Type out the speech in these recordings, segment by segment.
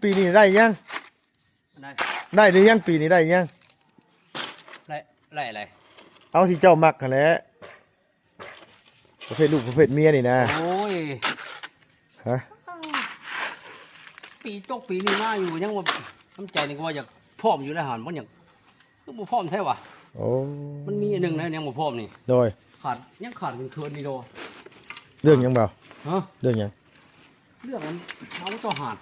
ປີນີ້ໄດ້ຫຍັງ? ໄດ້ ໄດ້ຫຼືຍັງ? ປີນີ້ໄດ້ຫຍັງ? ໄດ້ ໄດ້ອະໄລ? ເອົາທີ່ເຈົ້າມັກຫັ້ນແຫຼະ ປະເພດລູກປະເພດເມຍນີ້ນະ. ໂອ້ຍ ຮະ? ປີຕົກປີນີ້ມາຢູ່ ຍັງວ່າ ນ້ຳໃຈນີ້ກໍວ່າຢາກພ້ອມຢູ່ແລ້ວຫັ້ນ ບໍ່ຫຍັງ ຄືບໍ່ພ້ອມແທ້ຫວາ? ໂອ້ ມັນມີອັນໜຶ່ງນະ ຍັງບໍ່ພ້ອມນີ້. ໂດຍ ຂາດ ຍັງຂາດເຂີນໆນີ້ດອກ. ເລື່ອງຫຍັງບ່າວ? ຮະ? ເລື່ອງຫຍັງ? ເລື່ອງອັນເອົາຕໍ່ຫາດ.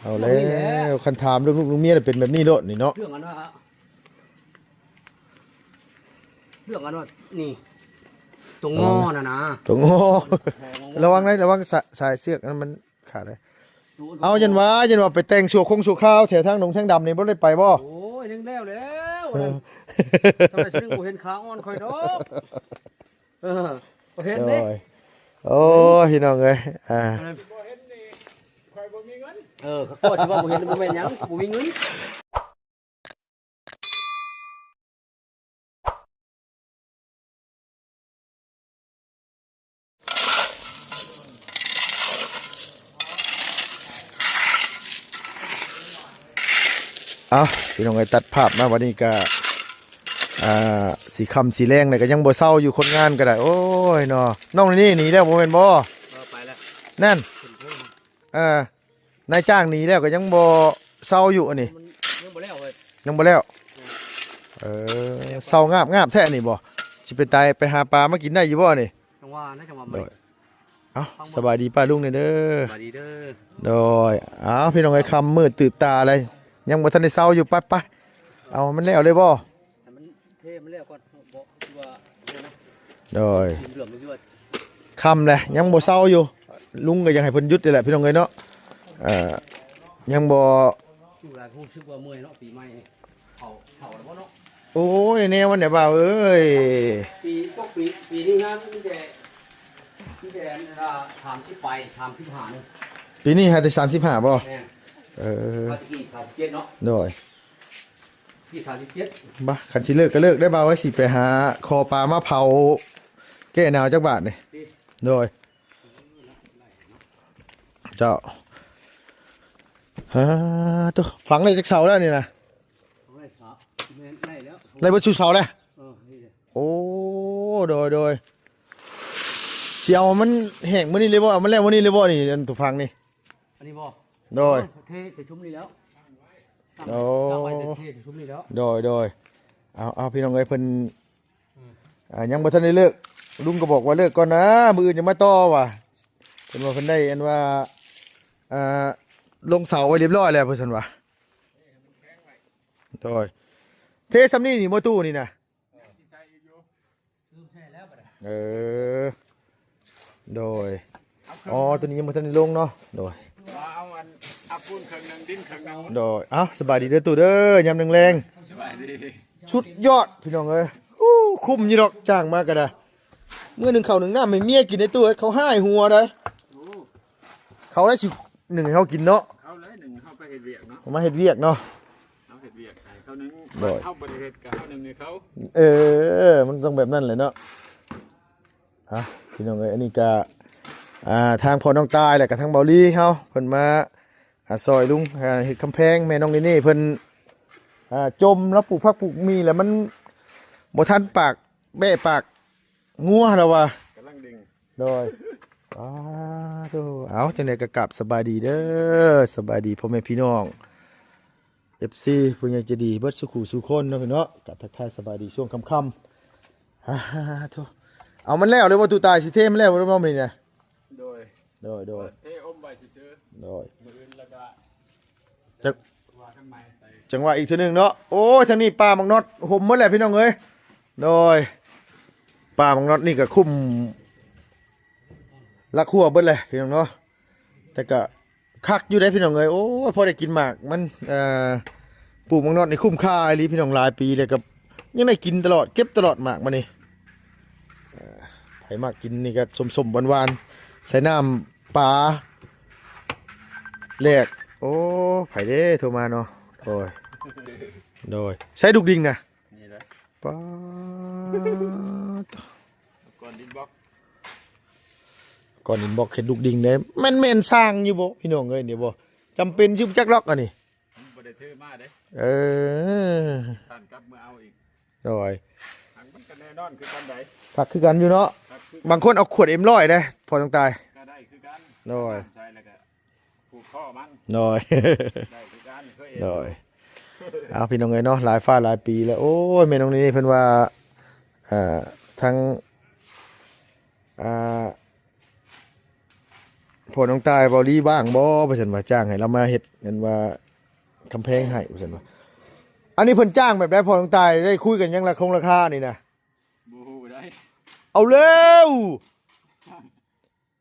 ເອົາແລ້ວ ເລື່ອງນີ້ແຫຼະ ຄັນຖາມເລື່ອງລູກເລື່ອງເມຍ ເປັນແບບນີ້ໂລດນີ້ເນາະ. ເລື່ອງອັນວ່າ ເລື່ອງອັນວ່ານີ້ ຕົວງໍນັ້ນນະ ຕົວງໍ. ລະວັງໄດ໋ ລະວັງສາ ສາຍເຊືອກນັ້ນມັນຂາດໄດ໋. ໂອ້ ເອົາ ຢ້ານວ່າ ຢ້ານວ່າໄປແຕ່ງຊົ່ວຄົງຊົ່ວຄາວແຖວທາງດົງທາງດຳນີ້ ບໍ່ໄດ້ໄປບໍ່? ໂອ້ຍ ຍັງແລ້ວແລ້ວ ເອີ ສະໄໝສະໜຶ່ງບໍ່ເຫັນຂາອ່ອນຂ້ອຍດອກ. ເອີ ບໍ່ເຫັນເດ້. ໂອ້ຍ ພີ່ນ້ອງເອີຍ ອ່າ ບໍ່ເຫັນນີ້ ຂ້ອຍບໍ່ມີເງິນ. ເອີ ຂ້ອຍຊິວ່າບໍ່ເຫັນ ບໍ່ແມ່ນຫຍັງ ບໍ່ມີເງິນ. ເອົ້າ ພີ່ນ້ອງເອີຍ ຕັດພາບມາບັດນີ້ກະ ອ່າ ຊິຄ່ຳຊິແລງແລ້ວ ກະຍັງບໍ່ເຊົາຢູ່ ຄົນງານກະໄດ້. ໂອ້ຍເນາະ ນ້ອງນີ້ໜີແລ້ວບໍ່ແມ່ນບໍ່? ເອີ ໄປແລ້ວ ນັ້ນ ເອີ ນາຍຈ້າງໜີແລ້ວກໍຍັງບໍ່ເຊົາຢູ່ອັນນີ້. ມັນຍັງບໍ່ແລ້ວເວີຍ ຍັງບໍ່ແລ້ວ. ເອີ ເຊົາງາບໆແທ້ນີ້ບໍ່? ຊິໄປໄຕ ໄປຫາປາມາກິນໄດ້ຢູ່ບໍ່ນີ້? ຈັ່ງວ່ານະ ຈັ່ງວ່າ. ໂດຍ ເອົ້າ ສະບາຍດີປ້າລຸງແດ່ເດີ. ສະບາຍດີເດີ. ໂດຍ ເອົ້າ ພີ່ນ້ອງເອີຍ ຄ່ຳມືດຕື່ບຕາແລ້ວ ຍັງບໍ່ທັນໄດ້ເຊົາຢູ່. ໄປໆ ເອົາ ມັນແລ້ວເລີຍບໍ່? ໃຫ້ມັນເທມັນແລ້ວກ່ອນ ບໍ່ຄືວ່າ ໂດຍ ເຫຼືອມຢູ່ວ່າ ຄ່ຳແລ້ວ ຍັງບໍ່ເຊົາຢູ່. ລຸງກໍຢາກໃຫ້ເພິ່ນຢຸດນີ້ແຫຼະ ພີ່ນ້ອງເອີຍເນາະ. ເອີ ຍັງບໍ່ ຢູ່ຫຼາຍ ຮູ້ສຶກວ່າເມື່ອຍເນາະ ປີໃໝ່ນີ້ ເຂົ້າ ເຂົ້າແລ້ວບໍ່ເນາະ? ໂອ້ຍ ແນວມັນແຫຼະບ່າວເອີຍ ປີ ຕົກປີ ປີນີ້ນະ ມີແຕ່ ມີແຕ່ ອ່າ ສາມສິບປາຍ ສາມສິບຫ້ານີ້. ປີນີ້ຫາແຕ່ສາມສິບຫ້າບໍ່? ແມ່ນ. ເອີ ປະມານສາມສິບເຈັດເນາະ. ໂດຍ ປີສາມສິບເຈັດ ບາ ຄັນຊິເລີກກໍເລີກໄດ້ບ່າວເອີຍ ຊິໄປຫາຂໍປາມາເຜົາແກ້ໜາວຈັກບາດນີ້. ໂດຍ ເຈົ້າ ຮາ ໂຕ ຝັງໄດ້ຈັກເສົາແລ້ວນີ້ນະ? ໄດ້ເສົາ ແມ່ນໄດ້ແລ້ວ ໄດ້ເບິດສູ່ເສົາແລ້ວ. ເອີ ນີ້ແຫຼະ. ໂອ້ ໂດຍ ໂດຍ ຊິເອົາມັນແຫ້ງມື້ນີ້ເລີຍບໍ່? ເອົາມັນແລ້ວມື້ນີ້ເລີຍບໍ່ນີ້ ອັນຕົວຝັງນີ້? ອັນນີ້ບໍ່? ໂດຍ ເທ ເທຊຸມນີ້ແລ້ວ. ໂອ້ ຕັ້ງໄວ້ ຕັ້ງໄວ້ ເທ ເທຊຸມນີ້ແລ້ວ. ໂດຍ ໂດຍ ເອົາ ເອົາ ພີ່ນ້ອງເອີຍ ເພິ່ນ ອືມ ອ່າ ຍັງບໍ່ທັນໄດ້ເລີກ ລຸງກໍບອກວ່າເລີກກ່ອນນະ ມື້ອື່ນຍັງມາຕໍ່ວ່າ ເພິ່ນວ່າເພິ່ນໄດ້ອັນວ່າ ອ່າ ລົງເສົາໄວ້ລຽບຮ້ອຍແລ້ວ ເພິ່ນວ່າ. ໂດຍ ເທຊ່ຳນີ້ນີ້ບໍ່ຕູ້ນີ້ນະ? ເອີ ໂດຍ ອໍ ຕົວນີ້ຍັງບໍ່ທັນໄດ້ລົງເນາະ. ໂດຍ ວ່າເອົາອັນ ເອົາປູນເຄິ່ງໜຶ່ງ ດິນເຄິ່ງໜຶ່ງ. ໂດຍ ເອົ້າ ສະບາຍດີເດີຕູ້ເດີ ຍາມແລງໆ. ສະບາຍດີ. ສຸດຍອດ ພີ່ນ້ອງເອີຍ ໂອ້ ຄຸ້ມຢູ່ດອກ ຈ້າງມາກໍໄດ້. ມື້ໜຶ່ງເຂົ້າໜຶ່ງນ້ຳໃຫ້ເມຍກິນໄດ້ຕູ້ເອີຍ ເຂົາຮ້າຍຫົວໄດ໋. ໂອ້ ເຂົາໄດ້ຊິໜຶ່ງໃຫ້ເຮົາກິນເນາະ. ເຂົາໄດ້ໜຶ່ງ ເຮົາໄປເຮັດວຽກເນາະ ເຮົາມາເຮັດວຽກເນາະ. ເຮົາເຮັດວຽກໃຫ້ເຂົາໜຶ່ງ ໂດຍ ເຮົາບໍ່ໄດ້ເຮັດກໍເຮົາໜຶ່ງໃຫ້ເຂົາ. ເອີ ມັນຕ້ອງແບບນັ້ນແຫຼະເນາະ. ອ່ະ ພີ່ນ້ອງເອີຍ ອັນນີ້ກະ ອ່າ ທາງພໍ່ນ້ອງຕາຍ ແລະກະທາງເບົາລີເຮົາ ເພິ່ນມາ ອ່າ ຊ່ອຍລຸງ ອ່າ ເຮັດກຳແພງ. ແມ່ນ້ອງນີ່ນີ້ເພິ່ນ ອ່າ ຈົ່ມ ລາວປູກຜັກປູກໝີ່ແລ້ວ ມັນບໍ່ທັນປາກແບ້ປາກງົວ ລາວວ່າ ກຳລັງດຶງ. ໂດຍ ສາທຸ. ເອົາ ຈັ່ງໃດກໍກາບສະບາຍດີເດີ ສະບາຍດີພໍ່ແມ່ພີ່ນ້ອງ ເອັຟຊີ ຜູ້ໃຫຍ່ໃຈດີເບິດສູ່ຄູ່ສູ່ຄົນເນາະ ພີ່ນ້ອງເນາະ. ກໍທັກທາຍສະບາຍດີຊ່ວງຄ່ຳໆ. ອາໂທ້ ເອົາມັນແລ້ວເລີຍບໍ່ ຕູ້ຕາຍ? ຊິເທມັນແລ້ວບໍ່ມື້ນີ້ນະ? ໂດຍ ໂດຍ ໂດຍ ເທອົມໄວ້ຊື່ໆ. ໂດຍ ມື້ອື່ນແລ້ວກໍ ຈັ່ງ ວ່າກັນໃໝ່ໃສ່ ຈັງຫວະອີກເທື່ອໜຶ່ງເນາະ. ໂອ້ຍ ທາງນີ້ປ່າໝາກນອດຫົມໝົດແຫຼະ ພີ່ນ້ອງເອີຍ. ໂດຍ ປ່າໝາກນອດນີ້ກໍຄຸມລັກຮົ້ວເບິດແຫຼະ ພີ່ນ້ອງເນາະ. ແຕ່ກໍຄັກຢູ່ເດ້ ພີ່ນ້ອງເອີຍ. ໂອ້ຍ ພໍໄດ້ກິນໝາກມັນ ເອີ ປູກໝາກນອດນີ້ຄຸ້ມຄ່າອີ່ຫຼີ ພີ່ນ້ອງ. ຫຼາຍປີແລ້ວກໍຍັງໄດ້ກິນຕະຫຼອດ ເກັບຕະຫຼອດໝາກມັນນີ້. ເອີ ໃຜມັກກິນນີ້ກໍສົ້ມໆຫວານໆ ໃສ່ນ້ຳປາແຫຼກ. ໂອ້ ໃຜເດ້ໂທມາເນາະ? ໂດຍ ໂດຍ ໃສ່ດຸກດິ່ງນະ. ນີ້ແຫຼະ ປາດ ກ້ອນດິນບລັອກ ກ້ອນດິນບລັອກເຮັດດຸກດິ່ງເດ້. ແມ່ນ ແມ່ນສ້າງຢູ່ບໍ່ ພີ່ນ້ອງເອີຍ? ນີ້ບໍ່ ຈຳເປັນຊິບໍ່ຈັກດອກອັນນີ້ ມັນບໍ່ໄດ້ຖືມາເດ້. ເອີ ທ່ານກັບມາເອົາອີກ. ໂດຍ ທາງມັນກໍແນ່ນອນຄືກັນໃດ໋. ຄັກຄືກັນຢູ່ເນາະ. ຄັກຄືກັນ. ບາງຄົນເອົາຂວດເອັມຮ້ອຍເດ້ ພໍຕ້ອງຕາຍ. ກໍໄດ້ຄືກັນ. ໂດຍ ໃສ່ແລ້ວກໍຜູກຄໍມັນ. ໂດຍ ໄດ້ຄືກັນ ເຄີຍເຫັນ. ໂດຍ ເອົາ ພີ່ນ້ອງເອີຍເນາະ ຫຼາຍຟ້າຫຼາຍປີແລ້ວ. ໂອ້ຍ ແມ່ນ້ອງນີ້ເພິ່ນວ່າ ເອີ ທັງ ອ່າ ພໍ່ນ້ອງຕ່າຍເວົ້າລີວ່າງບໍ່ ວ່າຊັ້ນວ່າ ຈ້າງໃຫ້ລາວມາເຮັດ ອັນວ່າກຳແພງໃຫ້ ວ່າຊັ້ນວ່າ. ອັນນີ້ເພິ່ນຈ້າງແບບໃດ ພໍ່ນ້ອງຕ່າຍ ໄດ້ຄຸຍກັນຫຍັງລາຄົງລາຄານີ້ນະ? ບໍ່ຮູ້ໄດ໋. ເອົາແລ້ວ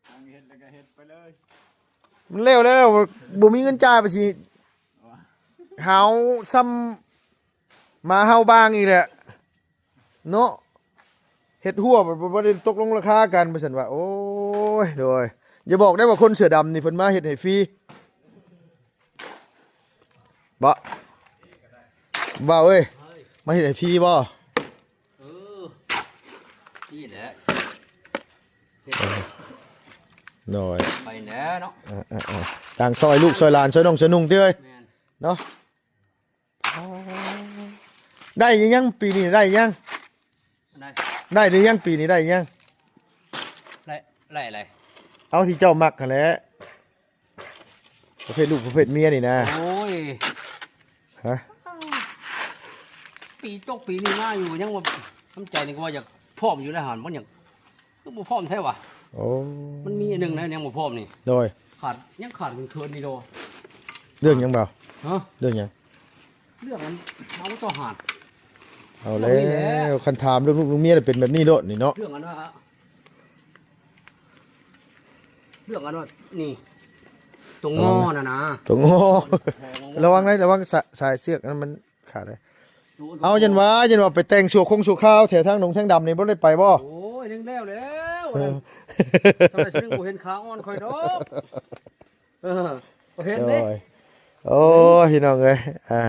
ສັ່ງເຮັດແລ້ວກໍເຮັດໄປເລີຍ. ມັນແລ້ວແລ້ວ ບໍ່ມີເງິນຈ່າຍ ໄປຊິຫາວຊ້ຳ ມາເຮົາບາງອີກແຫຼະເນາະ. ເຮັດຮົ້ວ ບໍ່ ບໍ່ ບໍ່ໄດ້ຕົກລົງລາຄາກັນ ວ່າຊັ້ນວ່າ. ໂອ້ຍ ໂດຍ ຢ່າບອກໄດ້ວ່າຄົນເສື້ອດຳນີ້ເພິ່ນມາເຮັດໃຫ້ຟຣີ. ບໍ່ ບ່າວເອີຍ ມາເຮັດໃຫ້ຟຣີບໍ່? ເອີ ນີ້ແຫຼະ ເອີ ໂດຍ ໄປແຫຼະເນາະ. ເອີໆໆ ຕ່າງຊ່ອຍລູກຊ່ອຍຫຼານ ຊ່ອຍນ້ອງຊ່ອຍນຸ່ງຕິເອີຍ. ແມ່ນ ເນາະ. ໄດ້ອີຫຍັງປີນີ້ ໄດ້ອີຫຍັງ? ໄດ້ ໄດ້ອີຫຍັງປີນີ້ ໄດ້ອີຫຍັງ? ໄດ້ ໄດ້ອະໄລ? ເອົາທີ່ເຈົ້າມັກຫັ້ນແຫຼະ ປະເພດລູກປະເພດເມຍນີ້ນະ. ໂອ້ຍ ຮະ ປີຕົກປີນີ້ມາຢູ່ ຍັງວ່າ ນ້ຳໃຈນີ້ກໍວ່າຢາກພ້ອມຢູ່ແລ້ວຫັ້ນ ບໍ່ຫຍັງ ຄືບໍ່ພ້ອມແທ້ວະ? ໂອ້ ມັນມີອັນໜຶ່ງນະ ຍັງບໍ່ພ້ອມນີ້. ໂດຍ ຂາດ ຍັງຂາດເຂີນໆນີ້ດອກ. ເລື່ອງຫຍັງບ່າວ? ຮະ ເລື່ອງຫຍັງ? ເລື່ອງອັນເອົາຕໍ່ຫາດ. ເອົາແລ້ວ ຄັນຖາມເລື່ອງລູກເລື່ອງເມຍ ເປັນແບບນີ້ໂລດນີ້ເນາະ. ເລື່ອງອັນວ່າ ເລື່ອງອັນວ່ານີ້ ຕົວງໍນັ້ນນະ ຕົວງໍ. ລະວັງໄດ໋ ລະວັງສາຍ ສາຍເຊືອກນັ້ນມັນ ຂາດເລີຍ. ເອົາ ຢ້ານວ່າ ຢ້ານວ່າໄປແຕ່ງຊົ່ວຄົງຊົ່ວຄາວແຖວທາງດົງທາງດຳນີ້ ບໍ່ໄດ້ໄປບໍ່? ໂອ້ຍ ຍັງແລ້ວແລ້ວ ເອີ ຈັ່ງໃດຊິຍັງບໍ່ເຫັນຂາອ່ອນຂ້ອຍດອກ. ເອີ ບໍ່ເຫັນເດ້. ໂອ້ຍ ພີ່ນ້ອງເອີຍ ອ່າ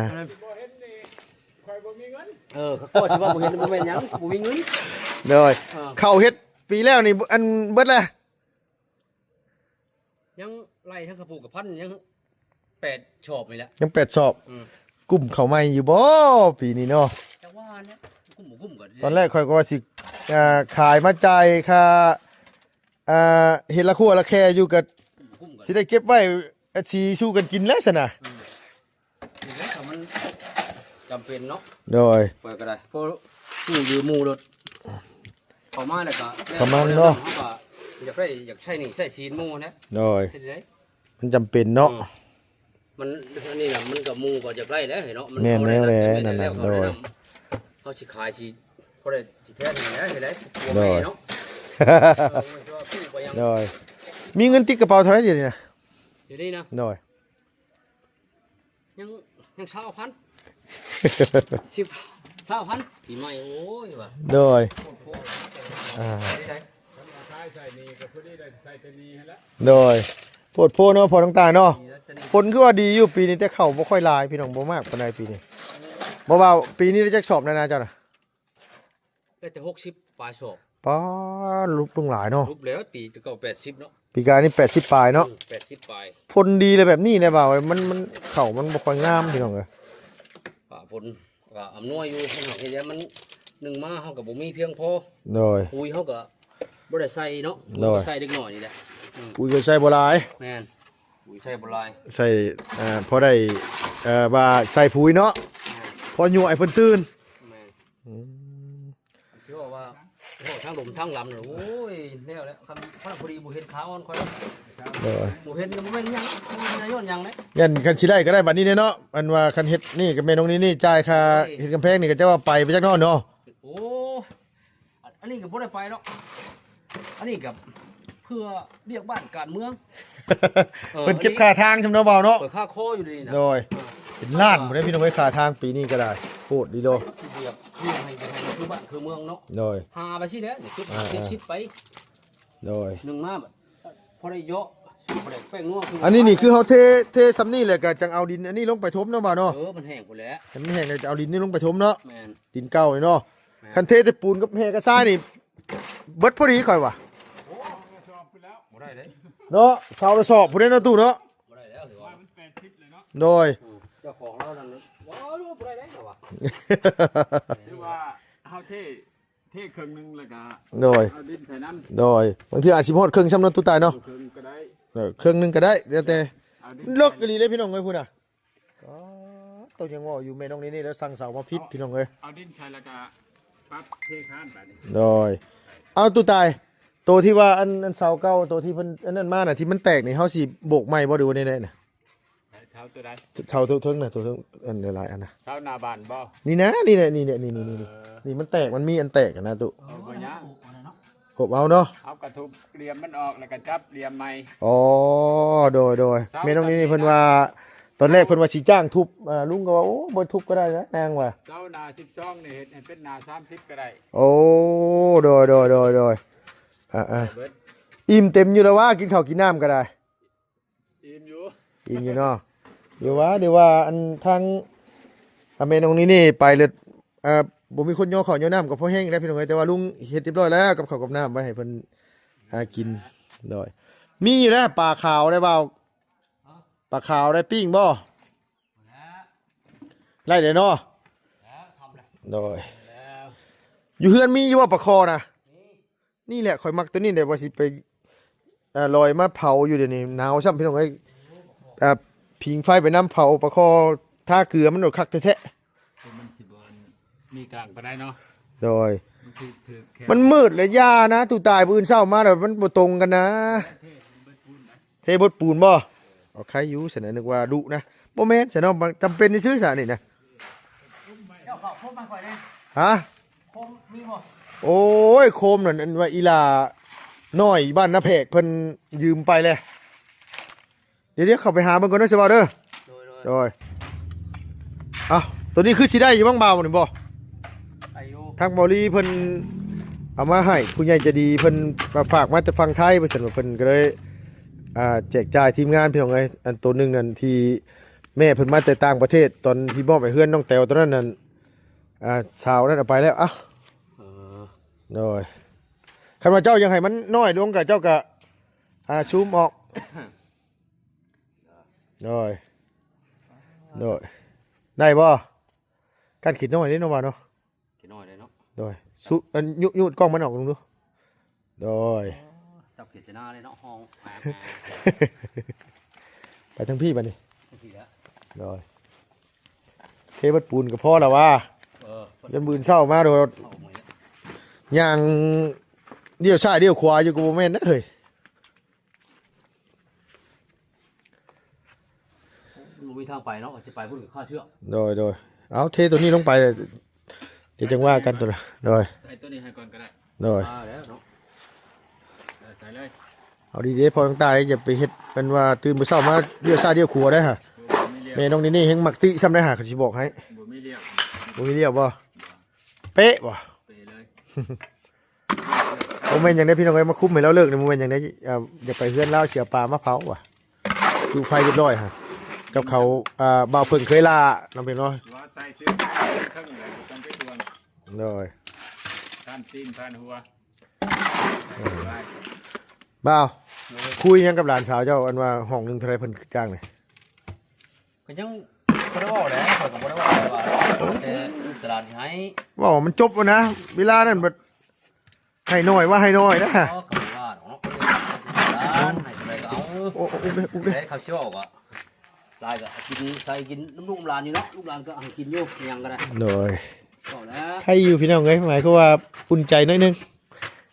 ບໍ່ເຫັນນີ້ ຂ້ອຍບໍ່ມີເງິນ. ເອີ ຂ້ອຍກໍຊິວ່າບໍ່ເຫັນ ບໍ່ແມ່ນຫຍັງ ບໍ່ມີເງິນ. ໂດຍ ເອີ ເຂົ້າເຮັດປີແລ້ວນີ້ ອັນເບິດແລ້ວ. ຍັງໄລ່ທັງກະປູກະພັນ ຍັງແປດສອບນີ້ແຫຼະ ຍັງແປດສອບ. ອືມ ກຸ້ມເຂົ້າໃໝ່ຢູ່ບໍ່ປີນີ້ເນາະ? ຈັ່ງວ່າແຫຼະ ກຸ້ມບໍ່ກຸ້ມກໍ ຕອນແລກຂ້ອຍກໍວ່າຊິ ອ່າ ຂາຍມາຈ່າຍຄ່າ ອ່າ ເຮັດລະຄົວລະແຄຢູ່ ກໍ ກຸ້ມບໍ່ກຸ້ມກໍ ຊິໄດ້ເກັບໄວ້ ອາ ຊິສູ່ກັນກິນແລ້ວຊັ້ນນະ. ອືມ ນີ້ແຫຼະ ຖ້າມັນຈຳເປັນເນາະ. ໂດຍ ຂ້ອຍກໍໄດ້ ພໍກູ້ຢືມໝູ່ໂລດ ເຂົ້າມາແລ້ວກໍ ປະມານເນາະ ເຮົາກໍຢາກໄດ້ ຢາກໃຊ້ໜີ້ໃຊ້ສິນໝູ່ນະ. ໂດຍ ເຮັດໃດ໋ ມັນຈຳເປັນເນາະ. ອືມ ມັນ ອັນນີ້ນະ ມັນກໍໝູ່ກໍຢາກໄດ້ແຫຼະເນາະ. ມັນ ແມ່ນແນວແຫຼະ ເຮົາໄດ້ນຳ ນັ້ນແຫຼະ ແລ້ວ ໂດຍ ເຮົາຊິຂາຍຊິພໍໄດ້ຊິແທນໃຫ້ແຫຼະ ເຮັດໄດ໋ ໂດຍ ເນາະ. ເອີ ມັນຊິວ່າກູ້ໄປຍັງ ໂດຍ ມີເງິນຕິດກະເປົາເທົ່າໃດດຽວນີ້ນະ? ດຽວນີ້ນະ ໂດຍ ຍັງ ຍັງຊາວພັນ ສິບ ຊາວພັນ ປີໃໝ່ ໂອ້ຍວ່າ ໂດຍ ອ່າ ຂາຍໃສ່ນີ້ກໍພໍດີໄດ້ໃສ່ແຕ່ນີ້ຫັ້ນລະ. ໂດຍ ໂພດໂພເນາະ ພໍ່ນ້ອງຕາຍເນາະ. ຝົນຄືວ່າດີຢູ່ປີນີ້ ແຕ່ເຂົ້າບໍ່ຄ່ອຍຫຼາຍ ພີ່ນ້ອງ ບໍ່ມາກປານໃດປີນີ້. ບໍ່ວ່າປີນີ້ໄດ້ຈັກສອບແນ່ນະເຈົ້ານະ? ໄດ້ແຕ່ຫົກສິບປາຍສອບ. ປາ ຫຼຸບລົງຫຼາຍເນາະ. ຫຼຸບແລ້ວ ປີເກົ່າແປດສິບເນາະ. ປີກາຍນີ້ແປດສິບປາຍເນາະ. ອືມ ແປດສິບປາຍ. ຝົນດີແລ້ວແບບນີ້ແຫຼະບ່າວ ມັນ ມັນ ເຂົ້າມັນບໍ່ຄ່ອຍງາມ ພີ່ນ້ອງເອີຍ. ຟ້າຝົນກໍອຳນວຍຢູ່ ເຮັດໃຫ້ມັນ ໜຶ່ງມາເຮົາກໍບໍ່ມີພຽງພໍ. ໂດຍ ປຸ໋ຍເຮົາກໍບໍ່ໄດ້ໃສ່ເນາະ. ໂດຍ ປຸ໋ຍກໍໃສ່ເລັກນ້ອຍນີ້ແຫຼະ. ອືມ ປຸ໋ຍກໍໃສ່ບໍ່ຫຼາຍ. ແມ່ນ ປຸ໋ຍໃສ່ບໍ່ຫຼາຍ ໃສ່ ເອີ ພໍໄດ້ ເອີ ວ່າໃສ່ປຸ໋ຍເນາະ. ແມ່ນ ພໍຍົວໃຫ້ເພິ່ນຕື່ນ. ແມ່ນ ອືມ ຊິເວົ້າວ່າ ເວົ້າທາງດົງທາງດຳນີ້ ໂອ້ຍ ແລ້ວແຫຼະ ຄັນ ຄັນພໍດີບໍ່ເຫັນຂາອ່ອນຂ້ອຍ. ໂດຍ ບໍ່ເຫັນກໍບໍ່ແມ່ນຫຍັງ ບໍ່ແມ່ນຍ້ອນຫຍັງເດ້. ຢ້ານຄັນຊິໄດ້ກໍໄດ້ບັດນີ້ເດ້ເນາະ. ອັນວ່າຄັນເຮັດນີ້ກໍແມ່ນ້ອງນີ້ນີ້ ຈ່າຍຄ່າ ໂອ້ຍ ເຮັດກຳແພງນີ້ກໍຈະວ່າໄປ ໄປຈັກໜ້ອຍເນາະ. ໂອ້ ອັນ ອັນນີ້ກໍບໍ່ໄດ້ໄປດອກ ອັນນີ້ກໍເພື່ອວຽກບ້ານການເມືອງ. ເອີ ເພິ່ນເກັບຄ່າທາງຊຳເນາະບ່າວເນາະ. ເປີດຄ່າຄໍຢູ່ນີ້ນະ. ໂດຍ ເອີ ເປັນລ້ານພຸ້ນເດ້ ພີ່ນ້ອງເອີຍ ຄ່າທາງປີນີ້ກໍໄດ້ ໂພດດີໂລ. ເຮັດວຽກ ວຽກໃຫ້ ໃຫ້ຄືບ້ານຄືເມືອງເນາະ. ໂດຍ ຫາໄປຊີ້ແຫຼະ ເກັບ ອ່າ ເກັບສິບໄປ. ໂດຍ ໜຶ່ງມາບັດ ພໍໄດ້ເຍາະ ພໍໄດ້ແປ້ງນົວ. ອັນນີ້ນີ້ຄືເຮົາເທ ເທຊ່ຳນີ້ແລ້ວກໍຈັ່ງເອົາດິນອັນນີ້ລົງໄປຖົມເນາະບ່າວເນາະ. ເອີ ມັນແຫ້ງພຸ້ນແຫຼະ ໃຫ້ມັນແຫ້ງແລ້ວຈະເອົາດິນນີ້ລົງໄປຖົມເນາະ. ແມ່ນ ດິນເກົ່ານີ້ເນາະ. ແມ່ນ ຄັນເທແຕ່ປູນກັບແຮ່ກັບຊາຍນີ້ ເບິດພໍດີຂ້ອຍວ່າ. ໂອ້ ບໍ່ໄດ້ເດ້ເນາະ ຊາວລະສອບພຸ້ນເດ້ເນາະ ຕູ້ເນາະ. ບໍ່ໄດ້ແລ້ວ ຖືວ່າມັນແປດ ໂດຍ ເຈົ້າຂອງລາວນັ້ນ ບໍ່ ບໍ່ໄດ້ໄດ໋ລາວວ່າ ຄືວ່າເຮົາເທ ເທເຄິ່ງໜຶ່ງ ແລ້ວກະ ໂດຍ ເອົາດິນໃສ່ນຳ ໂດຍ ບາງເທື່ອອາດຊິບໍ່ຮອດເຄິ່ງຊ້ຳເນາະ ຕູ້ຕາຍເນາະ ເຄິ່ງໜຶ່ງກໍໄດ້ ເອີ ເຄິ່ງໜຶ່ງກໍໄດ້ ແລ້ວແຕ່ ເອົາດິນ ເລິກອີ່ຫຼີເດ້ພີ່ນ້ອງເອີຍ ພຸ້ນນະ ອໍ ໂຕຍັງເວົ້າຢູ່ ແມ່ນ້ອງນີ້ນີ້ແລ້ວສັ່ງເສົາມາຜິດ ເອົາ ພີ່ນ້ອງເອີຍ ເອົາດິນໃສ່ແລ້ວກະປັບເທຄານໄປນີ້ ໂດຍ ເອົາ ຕູ້ຕາຍ ໂຕທີ່ວ່າອັນ ອັນເສົາເກົ່າ ໂຕທີ່ເພິ່ນອັນນັ້ນມານະ ທີ່ມັນແຕກນີ້ ເຮົາຊິໂບກໃໝ່ບໍ່ ຫຼືວ່າແນວໃດນະ? ເສົາໂຕໃດ? ເສົາເທິງໆນະ ໂຕເທິງອັນຫຼາຍໆອັນນະ ເສົາໜ້າບ້ານບໍ່? ນີ້ນະ ນີ້ແຫຼະ ນີ້ແຫຼະ ນີ້ໆໆ ເອີ ນີ້ມັນແຕກ ມັນມີອັນແຕກຫັ້ນນະ ຕູ້ ເອີ ບໍ່ຫຍັງ ໂອບເອົາເນາະ ເຮົາກະທຸບຫຼ່ຽມມັນອອກ ແລ້ວກະຈັບຫຼ່ຽມໃໝ່ ອໍ ໂດຍໆ ເສົາ ແມ່ນ້ອງນີ້ນີ້ເພິ່ນວ່າ ຕອນແລກເພິ່ນວ່າຊິຈ້າງທຸບ ອ່າ ລຸງກໍວ່າ ໂອ້ ບໍ່ທຸບກໍໄດ້ນະ ນາງວ່າ ເສົາໜ້າສິບສອງນີ້ເຮັດໃຫ້ເປັນໜ້າສາມສິບກໍໄດ້ ໂອ້ ໂດຍໆໆໆ ອ່າໆ ໄດ້ເບິດ ອີ່ມເຕັມຢູ່ແລ້ວຫວາ ກິນເຂົ້າກິນນ້ຳກໍໄດ້ ອີ່ມຢູ່ ອີ່ມຢູ່ເນາະ ດຽວວ່າ ດຽວວ່າ ອັນທາງ ອາ ແມ່ນ້ອງນີ້ນີ້ໄປເລີຍ ອ່າ ບໍ່ມີຄົນຍໍເຂົ້າຍໍນ້ຳກໍພໍແຮງແລ້ວ ພີ່ນ້ອງເອີຍ ແຕ່ວ່າລຸງເຮັດຮຽບຮ້ອຍແລ້ວ ກັບເຂົ້າກັບນ້ຳໄວ້ໃຫ້ເພິ່ນ ອ່າ ກິນ ໂດຍ ມີຢູ່ນະ ປາຂາວໄດ້ບ່າວ ປາຂາວໄດ້ປີ້ງບໍ່? ໄດ້ເດ້ເນາະ ໂດຍ ຢູ່ເຮືອນມີຢູ່ບໍ່ປາຄໍນະ? ນີ້ແຫຼະ ຂ້ອຍມັກໂຕນີ້ແຫຼະ ວ່າຊິໄປ ເອີ ລອຍມາເຜົາຢູ່ ດຽວນີ້ໜາວຊ້ຳ ພີ່ນ້ອງເອີຍ ເອີ ຜິງໄຟໄປນຳ ເຜົາປາຄໍ ທາເກືອ ມັນໂດດຄັກແທ້ໆ ມັນຊິບໍ່ມີກາງປານໃດເນາະ ໂດຍ ມັນຖືກ ຖືກແຄມ ມັນມືດແລ້ວຢ່ານະ ຕູ້ຕາຍ ມື້ອື່ນເຊົ້າມາແລ້ວມັນບໍ່ຕົງກັນນະ ເທ ເທບົດປູນນະ ເທບົດປູນບໍ່? ເອົາ ໄຄຢູ່ຊັ້ນນະ ນຶກວ່າດຸນະ ບໍ່ແມ່ນຊັ້ນເນາະ ມັນຈຳເປັນຊື່ໆຊະນີ້ນະ ເຈົ້າເຂົ້າຄົມໃຫ້ຂ້ອຍແດ່ ຮະ? ໂຄມມີບໍ່? ໂອ້ຍ ໂຄມນັ້ນ ອັນວ່າອີ່ຫຼ້ານ້ອຍບ້ານນາແພກເພິ່ນຢືມໄປແລ້ວ ດຽວໆ ເຂົ້າໄປຫາເບິ່ງກ່ອນເດີ ສະບ່າວເດີ ໂດຍໆ ໂດຍ ເອົ້າ ໂຕນີ້ຄືຊິໄດ້ຢູ່ບ້າງບ່າວນີ້ບໍ່? ໄດ້ຢູ່ ທາງບ່າວລີເພິ່ນເອົາມາໃຫ້ ຜູ້ໃຫຍ່ໃຈດີເພິ່ນມາຝາກມາແຕ່ຝັ່ງໄທ ວ່າຊັ້ນ ວ່າເພິ່ນກໍເລີຍ ອ່າ ແຈກຈ່າຍທີມງານ ພີ່ນ້ອງເອີຍ ອັນໂຕໜຶ່ງນັ້ນທີ່ແມ່ເພິ່ນມາແຕ່ຕ່າງປະເທດ ຕອນທີ່ມອບໃຫ້ເຮືອນນ້ອງແຕວຕອນນັ້ນນັ້ນ ອ່າ ສາວນັ້ນເອົາໄປແລ້ວ ເອົ້າ ເອີ ໂດຍ ຄັນວ່າເຈົ້າຢາກໃຫ້ມັນນ້ອຍລົງກໍເຈົ້າກໍ ອ່າ ຊູມອອກ ໂດຍ ໂດຍ ໄດ້ບໍ່? ການຄິດນ້ອຍເດ້ເນາະ ວ່າເນາະ ຂີ້ນ້ອຍເດ້ເນາະ ໂດຍ ສຸ ອັນ ຍຸ ຍຸດກ້ອງມັນອອກເບິ່ງດູ ໂດຍ ຈັບເຂດຈະໜ້າເດ້ເນາະ ຫ້ອງ ໄປທາງພີ້ບາດນີ້ ທາງພີ້ແລ້ວ ໂດຍ ເທເບິດປູນກໍພໍລະຫວາ ເອີ ຢ້ານມື້ອື່ນເຊົ້າມາໂດດ ຍ່າງລ້ຽວຊ້າຍລ້ຽວຂວາຢູ່ກໍບໍ່ແມ່ນເດ້ເຮີ້ຍ. ມັນບໍ່ມີທາງໄປເນາະ ຊິໄປພຸ້ນກໍຄາເຊືອກ ໂດຍ ໂດຍ ເອົາ ເທໂຕນີ້ລົງໄປ ດຽວຈັ່ງວ່າກັນໂຕນະ ໂດຍ ໃສ່ໂຕນີ້ໃຫ້ກ່ອນກໍໄດ້ ໂດຍ ອ່າ ແລ້ວເນາະ ເອີ ໃສ່ເລີຍ ເອົາດີໆ ພໍ່ນ້ອງຕາຍ ຢ່າໄປເຮັດເປັນວ່າຕື່ນມື້ເຊົ້າມາລ້ຽວຊ້າຍລ້ຽວຂວາໄດ໋ຫາ ບໍ່ມີລ້ຽວ ແມ່ນ້ອງນີ້ນີ້ແຮ່ງມັກຕິຊ້ຳໄດ໋ຫາ ຄັນຊິບອກໃຫ້ ບໍ່ມີລ້ຽວ ບໍ່ມີລ້ຽວບໍ່? ເປະບໍ່? ເປະເລີຍ. ບໍ່ແມ່ນຫຍັງເດ້ພີ່ນ້ອງເອີຍ ມາຄຸມໃຫ້ລາວເລີກນີ້ ບໍ່ແມ່ນຫຍັງເດ້ ເອີ ຢາກໄປເຮືອນລາວ ຊິເອົາປາມາເຜົາວ່າ ຈຸໄຟຮຽບຮ້ອຍຫັ້ນ ກັບເຂົາ ອ່າ ບ່າວເຜິ້ງເຄີຍລາເນາະ ພີ່ນ້ອງເນາະ ວ່າໃສ່ເສື້ອເທິງແລ້ວບໍ່ຕ້ອງໄປຫ່ວງ ໂດຍ ທ່ານຕີນທ່ານຫົວ ເອີ ບ່າວ ເອີ ຄຸຍຫຍັງກັບຫຼານສາວເຈົ້າ ອັນວ່າຫ້ອງໜຶ່ງເທົ່າໃດເພິ່ນຈ້າງນີ້? ກໍຍັງບໍ່ໄດ້ເວົ້າແຫຼະ ຂ້ອຍກໍບໍ່ໄດ້ເວົ້າແຫຼະວ່າ ແຕ່ລູກຕະຫຼາດນີ້ໃຫ້ ເວົ້າມັນຈົບແລ້ວນະ ເວລານັ້ນບັດ ໃຫ້ໜ້ອຍວ່າໃຫ້ໜ້ອຍນະ ເອີ ກໍບໍ່ວ່າດອກເນາະ ໃຫ້ເທົ່າໃດກໍເອົາ ໂອ້ ອຸບເດ້ ອຸບເດ້ ເຂົາຊິເວົ້າກໍຫຼາຍກໍກິນໃສ່ກິນນຳລູກນຳຫຼານນີ້ເນາະ ລູກຫຼານກໍໃຫ້ກິນຢູ່ ຫຍັງກໍໄດ້ ໂດຍ ເວົ້າແລ້ວ ໃຄຢູ່ພີ່ນ້ອງເອີຍ ໝາຍຄວາມວ່າອຸ່ນໃຈໜ້ອຍໜຶ່ງ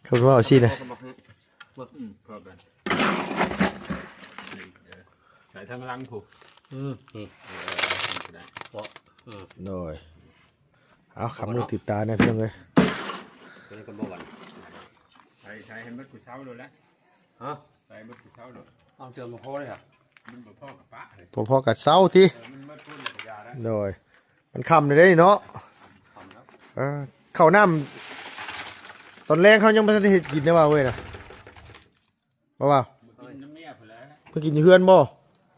ເຂົາເວົ້າຊີ້ນະ ອືມ ໃສ່ທາງຫຼັງພຸ້ນ ອືມ ນີ້ ເອີ ໄດ້ ເພາະ ອືມ ໂດຍ ເອົາ ຄຳມືຕິດຕາແດ່ພີ່ນ້ອງເອີຍ ຕົວນີ້ກໍບໍ່ຫວັນ ໃສ່ ໃສ່ໃຫ້ໝົດຜູ້ເຊົ່າໂລດແຫຼະ ຮະ ໃສ່ໝົດຜູ້ເຊົ່າໂລດ ເອົາເທື່ອມາພໍເລີຍຫະ ມັນບໍ່ພໍກໍປະເລີຍ ບໍ່ພໍກໍເຊົາຕິ ເອີ ມັນໝົດພຸ້ນແລ້ວກໍຢ່າແລ້ວ ໂດຍ ມັນຄ່ຳແລ້ວເດ້ເນາະ ຄ່ຳແລ້ວ ເອີ ເຂົ້ານ້ຳ ຕອນແລງເຮົາຍັງບໍ່ທັນໄດ້ເຮັດກິນເດ້ວ່າເວີຍນະ ບໍ່ວ່າ ມາກິນນຳເມຍພຸ້ນແຫຼະ ມາກິນຢູ່ເຮືອນບໍ່?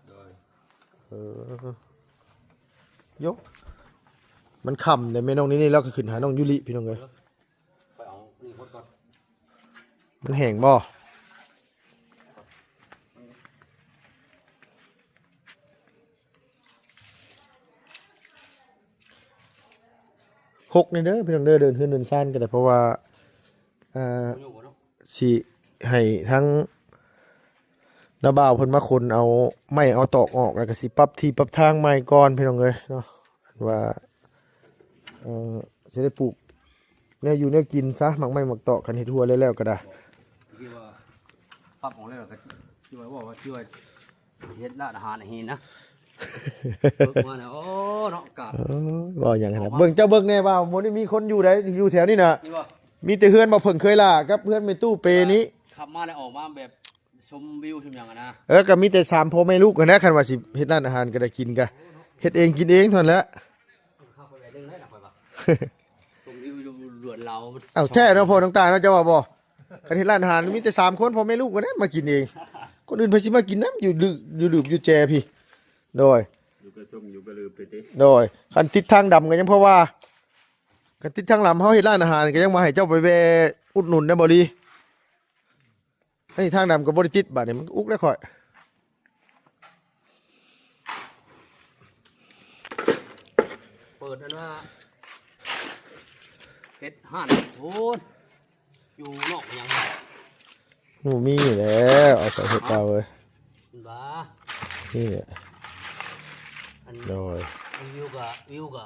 ໂດຍ ເອີ ໂຢ ມັນຄ່ຳແລ້ວ ແມ່ນ້ອງນີ້ນີ້ ລາວກໍຂຶ້ນຫານ້ອງຢູລິ ພີ່ນ້ອງເອີຍ ໄປເອົານີ້ຄົນກ່ອນ ມັນແຫ້ງບໍ່? ມັນ ມັນ ຮົກແດ່ເດີພີ່ນ້ອງເດີ ເດີນເຮືອນເດີນຊານກໍໄດ້ ເພາະວ່າ ອ່າ ຊິໃຫ້ທາງນ້າບ່າວເພິ່ນມາຂົນເອົາໄມ້ເອົາຕອກອອກ ແລ້ວກໍຊິປັບທີ່ປັບທາງໃໝ່ກ່ອນພີ່ນ້ອງເອີຍເນາະ ອັນວ່າ ເອີ ຊິໄດ້ປູກແນວຢູ່ແນວກິນຊະ ໝາກໄມ້ໝາກຕອກ ຄັນເຮັດຮົ້ວແລ້ວໆກໍໄດ້ ທີ່ວ່າປັບອອກແລ້ວກໍທີ່ວ່າ ເວົ້າວ່າທີ່ວ່າເຮັດຮ້ານອາຫານໃຫ້ເຫັນນະ ເບິ່ງມາແລ້ວ ໂອ້ ເນາະ ກະ ເອີ ເວົ້າຫຍັງຫັ້ນນະ ເບິ່ງ ເຈົ້າເບິ່ງແດ່ວ່າບໍ່ໄດ້ມີຄົນຢູ່ໃດ ຢູ່ແຖວນີ້ນະ ມີແຕ່ເຮືອນບໍ່ເພິ່ງເຄີຍລ່າ ກັບເຮືອນແມ່ຕູ້ເປນີ້ ຂັບມາແລ້ວອອກມາແບບ ຊົມວິວຊົມຫຍັງຫັ້ນນະ ເອີ ກໍມີແຕ່ສາມພໍ່ແມ່ລູກຫັ້ນນະ ຄັນວ່າຊິເຮັດຮ້ານອາຫານກໍໄດ້ກິນກະເຮັດເອງກິນເອງເທົ່ານັ້ນແຫຼະ ເຂົ້າໄປໄດ້ເລີຍນະ ຂ້ອຍວ່າ ຊົມວິວຢູ່ເຮືອນລາວ ເອົ້າ ແທ້ເນາະ ພໍ່ນ້ອງຕາເນາະ ເຈົ້າວ່າບໍ່? ຄັນເຮັດຮ້ານອາຫານມີແຕ່ສາມຄົນ ພໍ່ແມ່ລູກຫັ້ນນະ ມາກິນເອງ ຄົນອື່ນໃຜຊິມາກິນນຳ ຢູ່ລືບ ຢູ່ລືບຢູ່ແຈພີ້ ໂດຍ ຢູ່ກະຊົງຢູ່ກະລືບໄປຕິ ໂດຍ ຄັນຕິດທາງດຳກໍຍັງພໍວ່າ ຄັນຕິດທາງດຳ ເຮົາເຮັດຮ້ານອາຫານກໍຍັງວ່າໃຫ້ເຈົ້າໄປແວ່ອຸດໜູນໄດ້ບໍ່ລີ ອັນນີ້ທາງດຳກໍບໍ່ໄດ້ຕິດ ບາດນີ້ມັນອຸກແລ້ວຂ້ອຍ ເປີດອັນວ່າເຮັດຮ້ານໂພນ ຢູ່ນອກຫຍັງ ບໍ່ມີແລ້ວ ອາໄສເຮັດເອົາເວີຍ ເຫັນບໍ່ ນີ້ແຫຼະ ອັນ ໂດຍ ວິວກໍ ວິວກໍ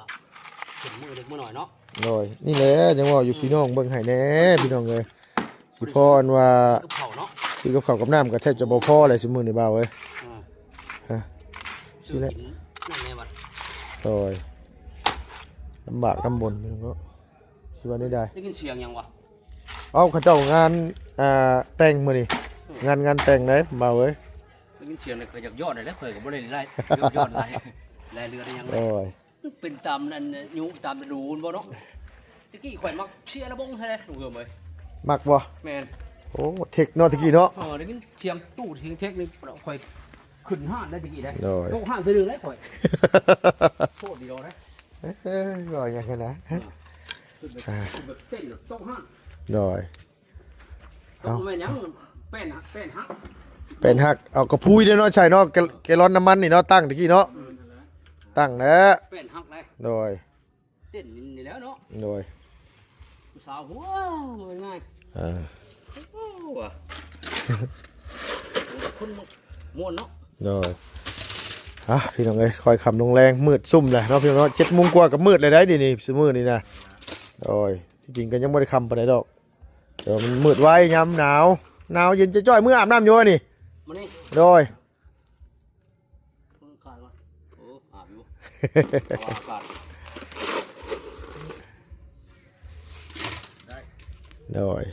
ຂຶ້ນມື້ເລັກມື້ໜ້ອຍເນາະ ໂດຍ ນີ້ແຫຼະ ຍັງເວົ້າຢູ່ ອືມ ພີ່ນ້ອງເບິ່ງໃຫ້ແດ່ ພີ່ນ້ອງເອີຍ ຊິພໍອັນວ່າ ຊື້ກັບເຂົ້າເນາະ ຊື້ກັບເຂົ້າກັບນ້ຳກໍແທບຈະບໍ່ພໍແລ້ວຊຸມື້ນີ້ບ່າວເອີຍ ອືມ ຮະ ຊື້ກິນນັ້ນແດ່ບັດ ໂດຍ ລຳບາກລຳບົນພີ່ນ້ອງເນາະ ຊິວ່າແນວໃດ ໄດ້ຍິນສຽງຫຍັງວະ ເອົ້າ ເຂົາເຈົ້າງານ ອ່າ ແຕ່ງມື້ນີ້ ອືມ ງານ ງານແຕ່ງໃດບ່າວເອີຍ ໄດ້ຍິນສຽງແລ້ວກໍຢາກຢອດແລ້ວ ຂ້ອຍກໍບໍ່ໄດ້ໄລ່ຢອດ ຢອດຫຼາຍ ລາຍເລືອດອີຫຍັງ ໂອ້ຍ ເປັນຕາມນັ້ນ ຍຸຕາມລະດູນບໍ່ເນາະ ຕະກີ້ຂ້ອຍມັກເຊຍລະບົງແທ້ເດ້ ລຸງເອີຍ ມັກບໍ່? ແມ່ນ ໂອ້ ເທັກເນາະ ຕະກີ້ເນາະ ເອີ ໄດ້ຍິນສຽງຕູ້ສຽງເທັກນີ້ ຂ້ອຍຂຶ້ນຮ້ານໄດ້ຕະກີ້ໄດ້ ໂດຍ ຕົກຮ້ານເທື່ອໜຶ່ງໄດ້ຂ້ອຍ ໂຄດດຽວໄດ້ ເອີ ເວົ້າຫຍັງຫັ້ນນະ ເອີ ຂຶ້ນໄປ ອ່າ ຂຶ້ນໄປເຕັ້ນຕົກຮ້ານ ໂດຍ ເອົ້າ ບໍ່ແມ່ນຫຍັງ ແປ້ນຫັກ ແປ້ນຫັກ ແປ້ນຫັກ ເອົາກະພຸຍເດ້ເນາະ ໃສ່ເນາະ ແກ ແກລອນນ້ຳມັນນີ້ເນາະ ຕັ້ງຕະກີ້ເນາະ ອືມ ຕັ້ງແລ້ວ ແປ້ນຫັກເດ້ ໂດຍ ເຕັ້ນນີ້ແຫຼະເນາະ ໂດຍ ຜູ້ສາວຫົວງ່າຍ ອ່າ ໂອ້ ວ່າ ຄົນມ່ວນເນາະ ໂດຍ ອ່ະ ພີ່ນ້ອງເອີຍ ຄ່ອຍຄ່ຳລົງແລງ ມືດຊຸ່ມແລ້ວເນາະ ພີ່ນ້ອງເນາະ ເຈັດໂມງກວ່າກໍມືດແລ້ວໄດ໋ ດຽວນີ້ ຊຸມື້ນີ້ນະ ໂດຍ ທີ່ຈິງກໍຍັງບໍ່ໄດ້ຄ່ຳປານໃດດອກ ແຕ່ວ່າມັນມືດໄວຍາມໜາວ ໜາວເຢັນຈ້ອຍໆ ມື້ອາບນ້ຳຢູ່ນີ້ ມື້ນີ້ ໂດຍ ເພິ່ງຂາດວະ ໂອ້ ອາບຢູ່ ເພາະວ່າອາກາດ ໂດຍ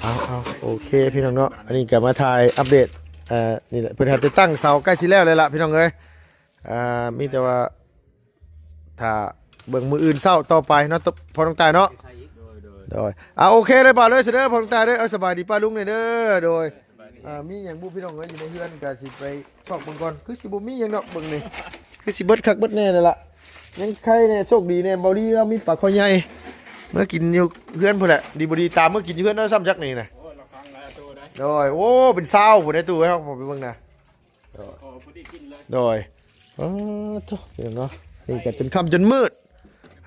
ເອົາໆ ໂອເຄ ພີ່ນ້ອງເນາະ ອັນນີ້ກໍມາຖ່າຍອັບເດດ ເອີ ນີ້ແຫຼະ ເພິ່ນຫາແຕ່ຕັ້ງເສົາ ໃກ້ຊິແລ້ວແລ້ວລະ ພີ່ນ້ອງເອີຍ ອ່າ ມີແຕ່ວ່າ ຖ້າເບິ່ງມື້ອື່ນເຊົ້າຕໍ່ໄປເນາະ ພໍ່ນ້ອງຕາຍເນາະ ໂດຍ ໂດຍ ອ່າ ໂອເຄເລີຍ ບ່າວເລີຍ ຊະເດີ ພໍ່ນ້ອງຕາຍເດີ ເອົາ ສະບາຍດີປ້າລຸງແດ່ເດີ ໂດຍ ອ່າ ມີຫຍັງບຸພີ່ນ້ອງເອີຍ ຢູ່ໃນເຮືອນກໍຊິໄປຊອກເບິ່ງກ່ອນ ຄືຊິບໍ່ມີຫຍັງດອກ ເບິ່ງນີ້ ຄືຊິເບິດຄັກເບິດແນ່ແລ້ວລະ ຍັງໄຄແນ່ ໂຊກດີແນ່ ເບົາດີລາວມີປາຄໍໃຫຍ່ ເມືອກິນຢູ່ເຮືອນພຸ້ນແຫຼະ ດີບໍ່ດີຕາມເມືອກິນຢູ່ເຮືອນເນາະ ຊ້ຳຈັກນີ້ນະ ໂອ້ຍ ລະຄັງຫຼາຍໂຕໄດ໋ ໂດຍ ໂອ້ ເປັນຊາວພຸ້ນໄດ໋ ຕູ້ເຮົາ ໄປເບິ່ງນະ ໂດຍ ອໍ ພໍດີກິນເລີຍ ໂດຍ ອໍ ໂທ້ ພີ່ນ້ອງເນາະ ນີ້ກໍຈົນຄ່ຳຈົນມືດ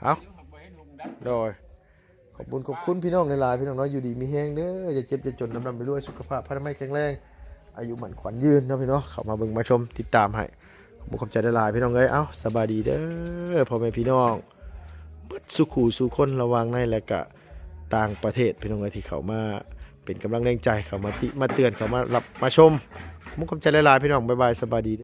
ເອົ້າ ໂດຍ ຂອບບຸນຂອບຄຸນພີ່ນ້ອງຫຼາຍໆ ພີ່ນ້ອງເນາະ ຢູ່ດີມີແຮງເດີ ຢ່າເຈັບຢ່າຈົນ ລ່ຳໆລວຍໆ ສຸຂະພາບພະນາໄມແຂງແຮງ ອາຍຸໝັ້ນຂວັນຍືນເນາະ ພີ່ນ້ອງ ເຂົ້າມາເບິ່ງມາຊົມ ຕິດຕາມໃຫ້ ຂອບຄຸນຂອບໃຈຫຼາຍໆ ພີ່ນ້ອງເອີຍ ເອົ້າ ສະບາຍດີເດີ ພໍ່ແມ່ພີ່ນ້ອງ ເບິດສູ່ຄູ່ສູ່ຄົນ ລະຫວ່າງໃນ ແລະກະຕ່າງປະເທດ ພີ່ນ້ອງເອີຍ ທີ່ເຂົ້າມາເປັນກຳລັງແຮງໃຈ ເຂົ້າມາຕິມາເຕືອນ ເຂົ້າມາຮັບມາຊົມ ຂອບຄຸນຂອບໃຈຫຼາຍໆ ພີ່ນ້ອງ ບາຍບາຍ ສະບາຍດີ.